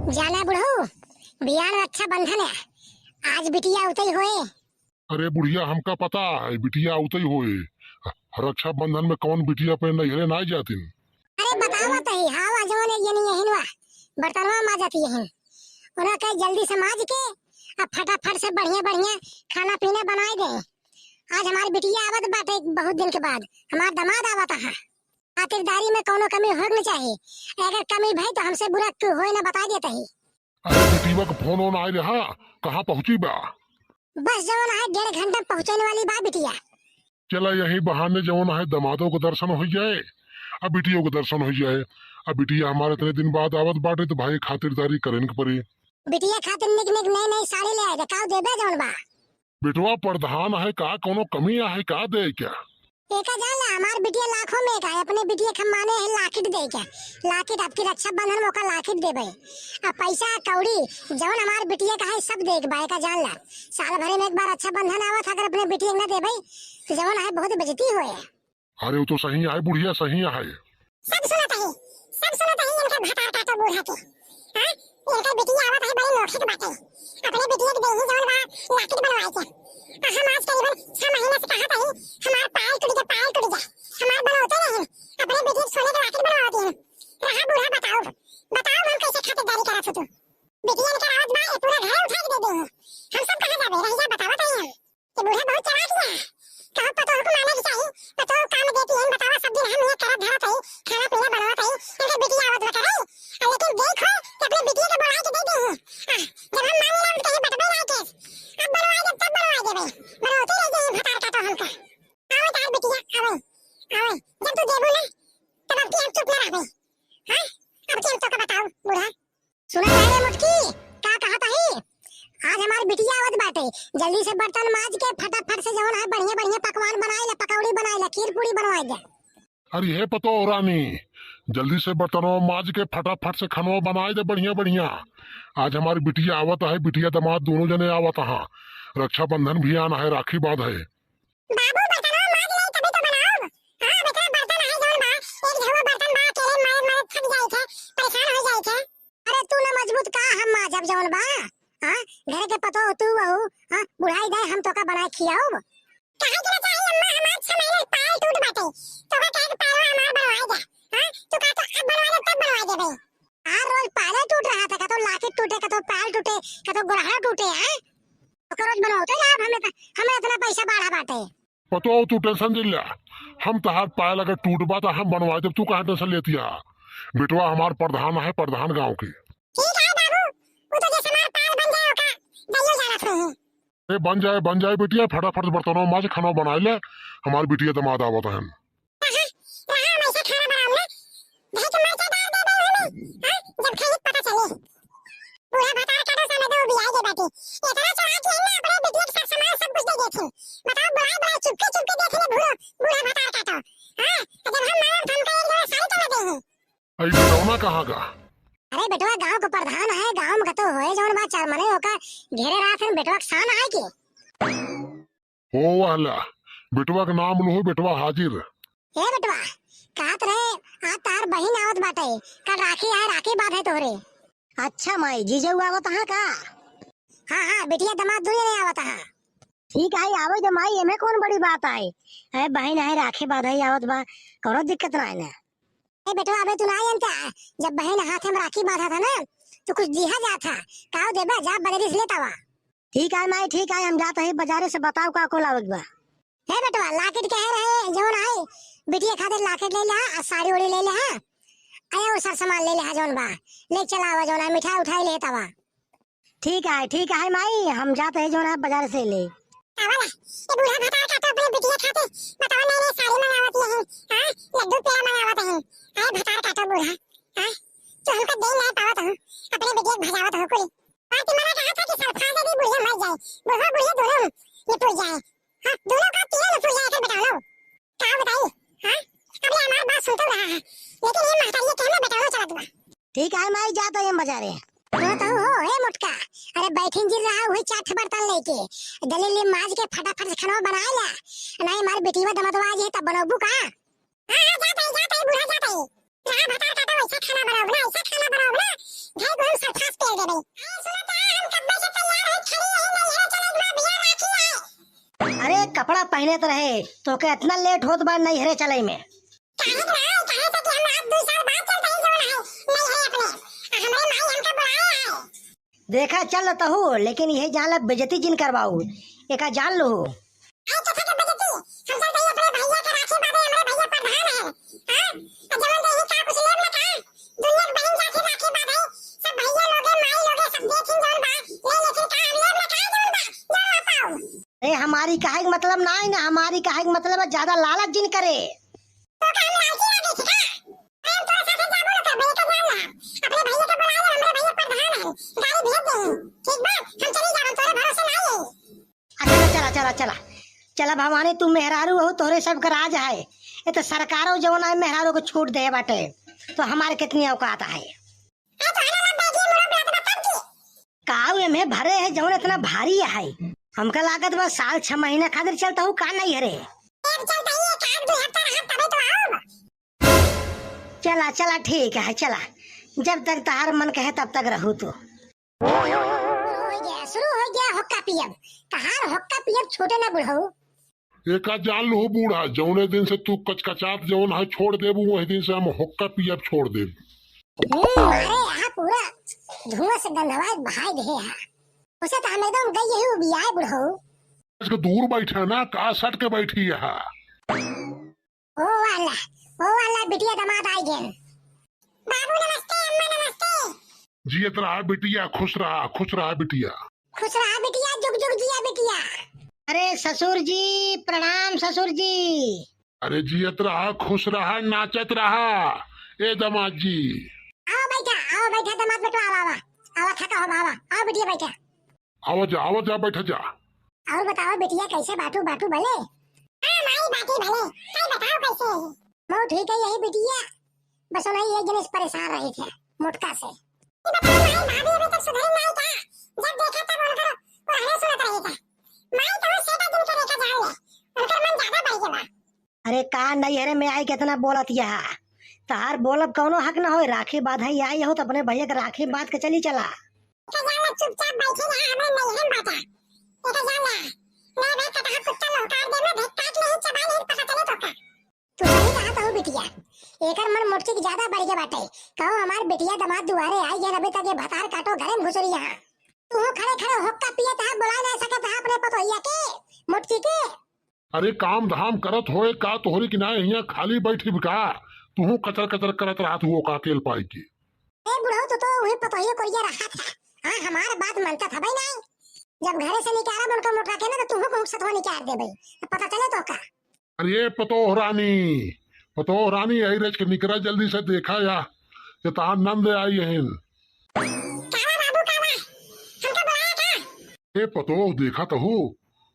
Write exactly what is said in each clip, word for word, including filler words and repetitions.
जाना बुढ़ऊ, बिहान रक्षाबंधन है, आज बिटिया उतई होए। अरे बुढ़िया, हमका पता है बिटिया उतई होए। रक्षाबंधन में कौन बिटिया अपने नैहरे ना जातिन? अरे बतावत ही, हाँ, वा जौन एक जनी यहिन वा, बर्तनवा माजत यहिन। उन्हें कहे जल्दी से माज के, अब फटाफट से बढ़िया बढ़िया खाना पीना बनाए दे। आज हमार बिटिया आवत बाटे बहुत दिन के बाद, हमार दामाद आवत हा। खातिरदारी में कौनो कमी होए के न चाही। अगर कमी भई तो हमसे बुरा क्यों होए ना, बता देत ही। अरे बिटिया के फोन ओन आए रहा, कहाँ पहुँची बा? बस जवन है डेढ़ घंटा पहुँचने वाली बा बिटिया। चला यही बहाने जवन है दमादो के दर्शन हो जाए, अब बिटियो के दर्शन हो जाए। अब बिटिया हमारे इतने दिन बाद आवत बाटे तो भाई खातिरदारी करेन के पड़ी। बिटिया खातिर निक निक नई नई साड़ी ले आए, देखाओ देबे जवन बा। बेटवा प्रधान है का, कौनो कमी है का दे क्या? एका जान ला, हमार बिटिया लाखों में एक है, अपने बिटिया के हम माने है लाकिट दे के। लाकिट आपकी रक्षाबंधन में ओका लाकिट देबे। अब पैसा कौड़ी जवन हमार बिटिया का है सब दे के बा, एका जान ला। साल भरे में एक बार रक्षाबंधन आवत, अगर अपने बिटिया के ना देबे तो जवन है बहुत बेइज्जती होए। अरे वो तो सही है बुढ़िया, सही है। सब सुनत ही, सब सुनत ही इनकर भतार काटो बूढ़ा के। हाँ, इनकर बिटिया आवत है बड़ी नोखे के बाटे। अपने बिटिया के देही जवन बा लाकिट बनवाए के। आ हम आज करीबन छह महीना से कहत ही, हमार पायल टूट गया, पायल टूट गया। हमार बनौते नहीं, अपने बिटिया के सोने के लाकिट बनवावत ही। रहा बूढ़ा बताओ, बताओ हम कैसे खातिरदारी करत हो तू। बिटिया इनकर आवत बा, ये पूरा घर उठा के दे दे। हम सब कहाँ जाबे, रहिया बतावत ही हम। ये बूढ़ा बहुत चालाक है। कहो पतोह को माने के चाही, पतोह काम देती है, बतावा सब दिन हम ये करत धरत है, खाना पीना बनावत है, इनके बिटिया आवत बा करे। आ लेकिन देखो कि अपने बिटिया के बोला के दे दे। आ, जब हम माने ना तो ये बटबे ना के। अब बनवाए दे, तब बनवाए देबे। बनवाते रह जाए भतार काटो हमका। आवे तार बिटिया, आवे, आवे। जब तू देबो ना, तब अब की हम चुप ना रहबे। हाँ, अब की हम तो का बताओ बूढ़ा। सुना तारे मोटकी, का कहत ही? आज हमार बिटिया आवत बाटे, जल्दी से बर्तन माज के फटाफट से जवन है बढ़िया बढ़िया पकवान बनाए ला, पकौड़ी बनाए ला, खीर पूड़ी बनवाए दे। अरे हे पतोह रानी, जल्दी से बर्तनवा माज के फटाफट से खानवा बनाए दे बढ़िया बढ़िया। आज हमार बिटिया आवत है, बिटिया दामाद दोनों जने आवत हा। रक्षाबंधन भी आन है, राखी बांध है। बाबू, बर्तनवा माज ले, तभी तो बनाओ। हाँ, अब इतना बर्तन है जौन बा, एक झउआ बर्तन बा, अकेले मारे मारे थक जाए थे, परेशान हो जाए थे। अरे तू ना मजबूत का, हम माजब जौन बा? हाँ, घर के पतोह तू बहू, हाँ, बुढ़ाई दे हम तोका बनाए खियाउब। काहे के ना चाही अम्मा, हमार छह महीने के पायल टूट बाटे, तोका कहे के पायलवा हमार बनवाए दे। हाँ, तू कहा तो अब बनवाए दे, तब बनवाए देबे। हर रोज पायल टूट रहा था, कतो लाकिट टूटे, कतो पायल टूटे, कतो गोरहना टूटे, हाँ? ओकर रोज बनवाते ना, अब हमें त-, हमें इतना पैसा बाढ़ा बाटे। पतोह, तू tension जिन ल्या, हम तहार पायल अगर टूट बा त हम बनवाए देब, तू काहे tension लेती है? बेटवा हमार प्रधान है, प्रधान गाँव के। ठीक है बाबू, वो तो जैसे हमार पायल बन जाए ओका दइयो जानत होई। ए, बन जाए, बन जाए बेटिया, फटाफट से बर्तनवा माज, खाना बनाए ले, हमार बिटिया दामाद आवत हन। रहा, रहा, हम ऐसे खाना बनाओ ना। भाई के मरचा डाल दे दे हमें। हाँ, जब खाई पता चले। बूढ़ा भतार काटो सामने तो बियाह के बाटे। इतना चढ़ा के है ना, अपने बिटिया के साथ सामान सब कुछ दे देथिन। बताओ, बुलाए, बुलाए, चुपके, चुपके देथिन, बूढ़ो, बूढ़ा भतार काटो। हाँ, तो जब हम मारब, तो हमका एक जोड़ा साड़ी तो ना देही। अरे, डरौना कहाँ का? अरे बेटवा, गांव के प्रधान है, गांव में कतो होए जौन बा, चार मने ओका घेरे रहत हन, बेटवा के शान है के? हो वाला, बेटवा के नाम लो, बेटवा हाजिर। ए बेटवा, कहत रहे, आज तार बहिन आवत बाटे, कल राखी है, राखी बांधे तोहरे। अच्छा माई, जीजऊ आवत हा का? हाँ, हाँ, बिटिया दामाद दुनिया नहीं आवत हा। ठीक है, आवे दे माई, एमे कौन बड़ी बात आई? ए बहिन है, राखी बांधे आवत बा, कौनो दिक्कत ना है ना। ए बेटवा, अबे तू ना जानता, जब बहिन हाथ में राखी बांधा था ना, तो कुछ दिहा जात था। काव देबा, जा बजरी से लेता वा। ठीक है माई, ठीक है, हम जात ही बजारे से, बताओ का को लावत बा। हे बेटवा, लाकिट कहे रहे, जौन आए, बिटिया खातिर लाकिट ले ले हा, आ साड़ी ओड़ी ले ले हा, आया वो सर सामान ले ले हा, जौन बा, ले चला आवा, जौन है, मिठाई उठाई ले तवा। ठीक है, ठीक है माई, हम जात ही जौन है बजार से ले। आवा ना, ये बूढ़ा भतार काटो अपने बिटिया खातिर, बतावा नई नई साड़ी मंगावत है, हाँ, लड्डू पेड़ा मंगावत है, आए भतार काटो बूढ़ा, हाँ, तो हमका दे ना पावत हूँ, अपने बिटिया के भजावत हो कोई। बात मना कहा था कि सल्फास से भी बुढ़िया मर जाए, बुढ़वा बुढ़िया दोनों निपुर जाए। हाँ, दोनों का तीनों निपुर जाए, फिर बताओ ना। का बताई? हाँ? अबे हमार बात सुनते रहा है, लेकिन ये महतारी के कहना बेटा चलत बा। ठीक है, माई जात ही हम बजारे। तो, तो हो, हे मोटका, अरे बैठिन जिन रहा, वही चार ठे बर्तन लेके, दलील माज के फटाफट से खाना बनाए ला, नहीं हमार बेटीवा दमदवा आज है, तब बनोबू का? हाँ, हाँ, जात ही, जात ही, बूढ़ा जात ही। रहा भतार काटो, ऐसा खाना बनाओ ना, ऐसा खाना बनाओ ना। घर को हम सल्फास महीने त रहे, तोके इतना लेट होत बा नैहरे चले में। काहे के ना, काहे से कि हम आज दो साल बाद चलत हई जवन है, नैहरे अपने। आ हमरे माई हमके बुलाए है। देखा चल तहू, लेकिन यह जान ला बेइज्जती जिन करवाऊ, एका जान लो। आई कथा के बेइज्जती, हम चलत हई अपने भैया के राखी बांधे, हमरे भैया प्रधान है। हाँ, तो जवन दे ही का कुछ लेब ना का? दुनिया के बहन जाके राखी बांधे, सब भैया लोगे, माई लोगे, सब देखिन जवन बा, ले लेकिन का हम लेब ना का जवन बा, जवन ना पाऊ। अरे हमारी कहे के मतलब ना है ना, हमारी कहे के मतलब है ज्यादा लालच जिन करे। तो का हम लालची ना देखी का? अरे हम तोरे साथे जाबो ना करबे, एका जान ला। अपने भैया के बुला ले, हमरे भैया प्रधान है, गाड़ी भेज दे। ठीक बा, हम चली जाब, हम तोरे भरोसे ना आई। अच्छा चला, चला, चला, चला भवानी, तू मेहरारू हो, तोहरे सब के राज है। ये तो सरकारो जवन है मेहरारू को छूट दे बाटे, तो हमारे कितनी औकात है। ए, तोहरे लग बैगी मुरम लग बा तब की? काऊ एम्हे भरे है जौन इतना भारी है? हमका लागत बा साल छह महीना खातिर चलता हूँ का नैहरे? अब चलता ही एक आध दो हफ्ता रहब तबे तो आऊब। चला, चला, ठीक है, चला। जब तक तहार मन कहे तब तक रहू तू। शुरू हो गया, शुरू हो गया हुक्का पियब। तहार हुक्का पियब छूटे ना बुढ़ऊ। एका जान लहू बूढ़ा, जौने दिन से तू कचकचात जौन है छोड़ देबू, वही दिन से हम हुक्का पियब छोड़ देब। हम्म, मारे यहाँ पूरा धुआं से गंधवाए बहाए दे है। उसे तो हम एकदम गई यही उबियाए बुढ़ऊ। इसको दूर बैठे ना, का सट के बैठी है। ओ वाला, ओ वाला बिटिया दामाद आई गेन। बाबू नमस्ते, अम्मा नमस्ते। जियत रहा बिटिया, खुश रहा, खुश रहा बिटिया। खुश रहा बिटिया, जुग जुग जिया बिटिया। अरे ससुर जी, प्रणाम ससुर जी। अरे जियत रहा, खुश रहा, नाचत रहा, ए दामाद जी। आओ बैठा, आओ बैठा दामाद बेटवा, आवा, आवा, आवा थका हो बाबा, आओ बिटिया बैठा। आवा जा, आवा जा, बैठा जा। और बतावा बिटिया, कैसे बाटू, बाटू भले? हाँ माई, बाटी भले। तै बताओ कैसे है? मऊ ठीक है यही बिटिया, बस उन्हें एक जने से परेशान रही थे मोटका से। ये बताओ माई, भाभी अभी तक सुधरी नहीं का? जब देखा तब उनकर ओढ़ने सुनत रही थे। माई तो सेटा दिन के रेखा जान ले, उनकर मन ज्यादा बढ़ गया। अरे का नैहरे में आई कितना बोलत यहा, तहार बोलब कौनो हक न होए। राखी बांधे आई हो तो अपने भैया के राखी बांध के चली चला। एका जान ला, चुपचाप बैठी रहा, हमरे नैहर में बाटा। एका जान ला, नहीं भाई, कटहा कुत्ता लहकार दे में भेद काट ले, चबा ले, पता चले तो का। तू सही कहा तहु बिटिया, एकर मन मोटकी के ज्यादा बढ़ गया बाटे। कहो हमार बिटिया दामाद दुआरे आई गए, अभी तक ये भतार काटो घरे में घुसरी यहाँ। तू खड़े खड़े हुक्का पिए तहा, बुला ना सकत हा अपने पतोहिया के, मोटकी के। अरे काम धाम करत होए का तोहरी की ना, यहाँ खाली बैठी का? तू कचर कचर करत रहत हुओ का अकेल पाई के? ए बुढ़ऊ, तू तो वही पतोहियो कोरिया रहा था। हाँ, हमार बात मानता था भाई नहीं। जब घरे से निकाला उनका मोटका के ना, तो तुहू को सतवा निकाल दे भाई। तो पता चले तो का? अरे पतोह रानी, पतोह रानी, यही रच के निकरा जल्दी से, देखा या, ये तहार नंद आई हन। कावा बाबू कावा, हमका बुलाया का? ए पतोह, देखा तो हो,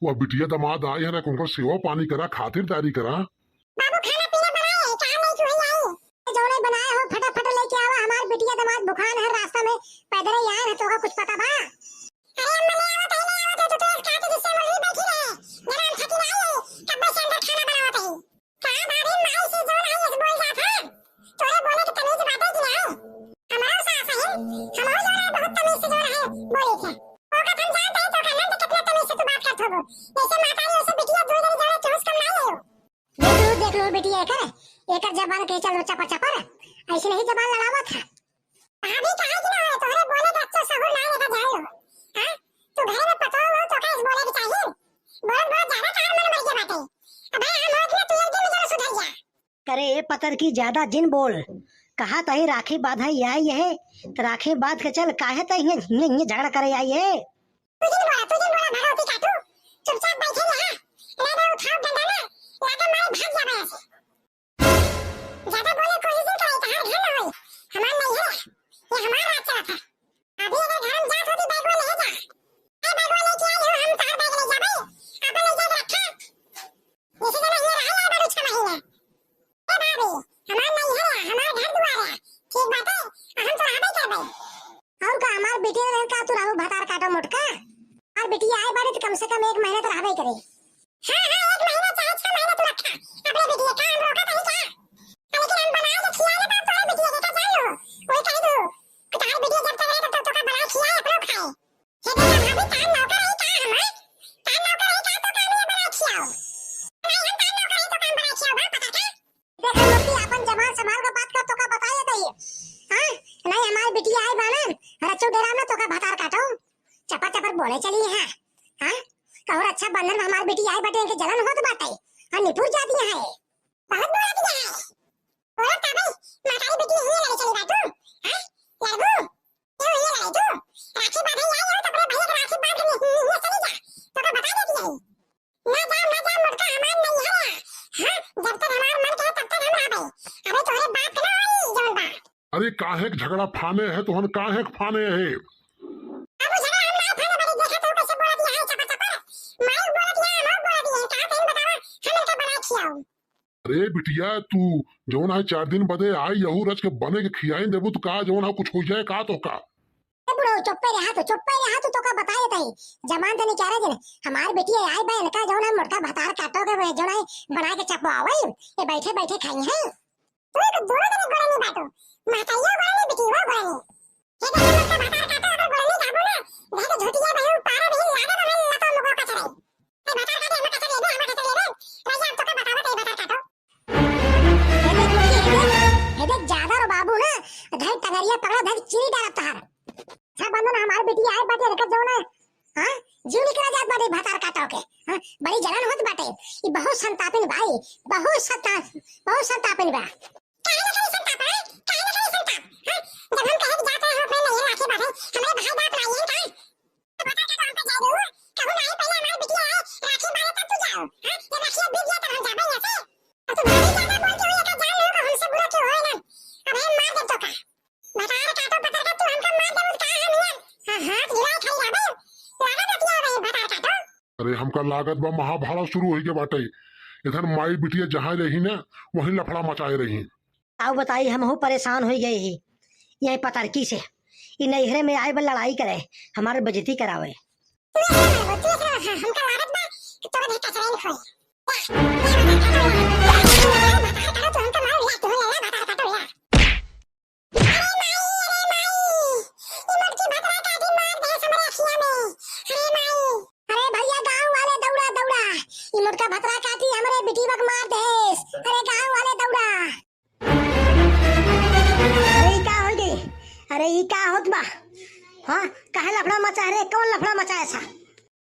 वह बिटिया दामाद आए हैं, उनकर सेवा पानी करा, खातिरदारी करा। बाबू खाना पीना बनाए, कहाँ नहीं क्यों आई? जौने बनाए हो फटाफट लेके आवा, हमार बिटिया दामाद भुखान है, रास्ता में पैदल ही आए हैं, तो का कुछ पता बा? अरे अम्मा ले आवत है, ले आवत है, तो तुरंत खाते जिससे मुर्गी बैठी रहे, जरा हम थकी ना आई, कब्बे से अंदर खाना बनावत है। का भाभी माई से जौन आई ऐसे बोल जात है? तोरे बोले के तमीज बाटे कि नहीं? हमारा सास है, हम हो जौन है बहुत तमीज से जौन है बोले थे। ओका हम जानते हैं तो का नंद कितना तमीज से तू बात करत होबो। जैसे माता ने उसे बिटिया दो जने जौन है चूस कम ना ले हो। देख लो, देख लो बिटिया एकर, एकर जबान के चल चपर चपर, ऐसे नहीं जबान लड़ावत है। भाभी काहे की ना होए, तोहरे बोले के अच्छा सहूर ना लेके जाए लो। हाँ? तू घरे में पतोह हो तो का इस बोले के चाहिए? बोलत बोलत ज्यादा तार मन मर गया बाटे। अब भाई हम होत ना तू एक दिन में जरा सुधर जा। करे ए पतर की ज्यादा जिन बोल। कहा तही राखी बांधा आई है, तो राखी बांध के चल, काहे तही हियां, हियां, हियां झगड़ा करे आई है। तू जिन बोला, तू जिन बोला भगवती का तू। चुपचाप बैठे रहा। ले दे उठाओ डंडा ना, लाके मारे भाग जा यहाँ से। ज्यादा बोले कोई जिन करे, तहार घर ना होई। हमार नहीं है। ये हमार राज चला था। अभी अगर घर में जात होती, बैगवा ले जा। ए, बैगवा लेके आई हो, हम तहार बैग ले जाबे। अपन ले जाके रखा। जैसे जना ये रहा यार, बाबू, छह महीने। ए, भाभी, हमार नहीं है, हमार घर दुआर है। ठीक बात है, हम तो रहबे करबे। और का, हमार बिटिया रहे का तू रहू भतार काटो मोटका? और बिटिया आए बाड़ी तो कम से कम एक महीना तो रहबे करे। हाँ, हाँ, एक महीना चाहे छह महीना तू रखा। अपने बिटिया का हम रोका नहीं क्या? लेकिन हम बनाए के खियाए तो तोरे बिटिया के का जान लो। वही कह दो। तार बिटिया जब तक रहे तब तक तो का बनाए खियाए अपनो खाए। हे देखा भाभी, तार नौकर रही का हम, हैं? तार नौकर रही का तो का लिए बनाए खियाओ? बोले चली है, हाँ? कहूँ रक्षाबंधन में हमार बेटी आई बाटे, इनके जलन होत बाटे, हाँ, निपुर जाती है। बहुत बोला दिया है। बोला का भाई, महतारी बेटी हियाँ लड़े चली बाटू, हाँ? लड़बू? क्यों हियाँ लड़े तू? राखी बांधे आई हो तो अपने भैया के राखी बांध के हियाँ चली जा, तो का बता देती है। ना जाम, ना जाम, मोटका हमार नहीं है। हाँ, जब तक हमार मन कहे तब तक हम रहबे। अबे तोहरे बाप के ना होई जवन बा। अरे काहे के झगड़ा फाने है, तोहन काहे के फाने है? अब वो झगड़ा हम ना फाने बड़ी, देखा तू कैसे बोलत है चपर चपर। माई बोलत है, हम बोलत है, कहा तैन बतावा, हम इनके बना खियाऊ। अरे बिटिया, तू जवन है चार दिन बदे आई, यहू रच के बने के खियाई देबू तो का जवन है कुछ हो जाए का तो का? ए बुढ़ऊ, चुप्पे रहा तू, चुप्पे रहा तू, तोका बताए तई। जमान तनी क्या रे दिन, हमार बेटी आई बा, इनका जौन है मोटका भतार काटो के, जौन है बना के चपवावई, ये बैठे बैठे खाई हैं। तू एक दोनों जने गोड़े नहीं बाटो, महताइयो गोड़े नहीं, बिटियो गोड़े नहीं। हे देखे मोटका भतार काटो, अगर गोड़े नहीं खाबो ना, देखे झूठिया बहू पारा नहीं लागे तो मैं लतो मुगो कचरे। ए भतार काटे, हमें कचरे दे, हमें कचरे दे। भैया, हम तोका बतावत है भतार काटो। हे देख, हे देख, हे देख, ज्यादा रो बाबू ना, धर टंगरिया पकड़ा, धर चीरी डालत तहार। अच्छा बंधन, हमार बेटी आए बाटे, इनकर जौन है, हाँ, जीव निकला जात बाटे भतार काटो के, हाँ, बड़ी जलन होत बाटे। ई बहुत संतापिन भाई, बहुत संता-, बहुत संतापिन बा। काहे ना करी संताप, हाँ? काहे ना करी संताप, हाँ? जब हम कहे कि जात रहे हो अपने नैहर राखी बांधे, हमारे भाई बाप ना आइए का? तो बता के तो हमको जाए दो, कहूँ ना आए, पहले हमारी बिटिया आए, राखी बांधे तब तू जाओ, हाँ? जब राखी अब बीत गया तब हम जाबे यहाँ से। अब तू भारी ज्यादा बोलती हो, एका जान लो, हमसे बुरा क्यों होए ना? अब हम मार दे तो का? भतार काटो पतर का तू हमका मार देबू का हम यार? हाँ, हाथ गिराए खाली रहबे। लागत बतिया रही भतार काटो। अरे हमका लागत बा महाभारत शुरू होई के बाटे। इधर माई बिटिया जहाँ रही ना, वहीं लफड़ा मचाए रही। आओ बताई, हमहू परेशान होई गए ही यही पतरकी से। ई नैहरे में आए बा लड़ाई करे, हमार बेइज्जती करावे। तू ऐसे ना बोल, तू ऐसे ना, हाँ, हमका लागत बा कि तोरे भी कचरा ही खोई। भतार काटो, तू हमका मारो, या तू ले ला, भतार काटो, या। अरे माई, अरे माई, ई मोटकी भतरा काटी मार दे हमरे अखिया में। अरे माई। अरे भैया, गाँव वाले दौड़ा, दौड़ा। ई मोटका भतरा काटी हमरे बिटिया के मार देस। अरे गाँव वाले दौड़ा। अरे ई का हो गई? अरे ई का होत बा? हाँ, काहे लफड़ा मचा रे? कौन लफड़ा मचाए सा?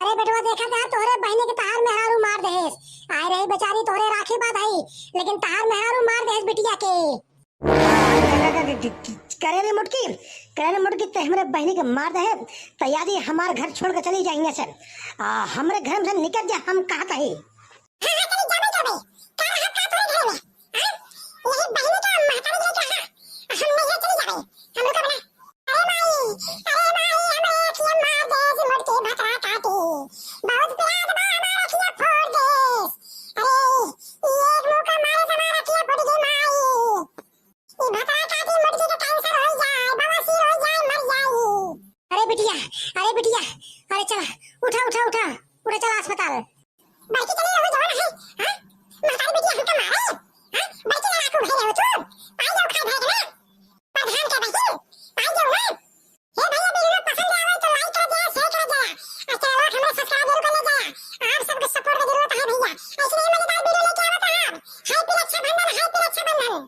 अरे बेटवा, देखा था तोहरे बहिनी के तहार मेहरारू मार देहेस। आए रही बेचारी तोहरे राखी बांधई, लेकिन तहार मेहरारू मार देहेस बिटिया के। करे रे मोटकी, करे रे मोटकी, ते हमरे बहिनी के मार देहे, तो यादी हमार घर छोड़ के चली जाइए से। आ, हमरे घर में से निकल जा, हम कहत हई। हाँ, हाँ, चली जाबे, जाबे। का रहत का तोरे घर में? हाँ? यही बहिनी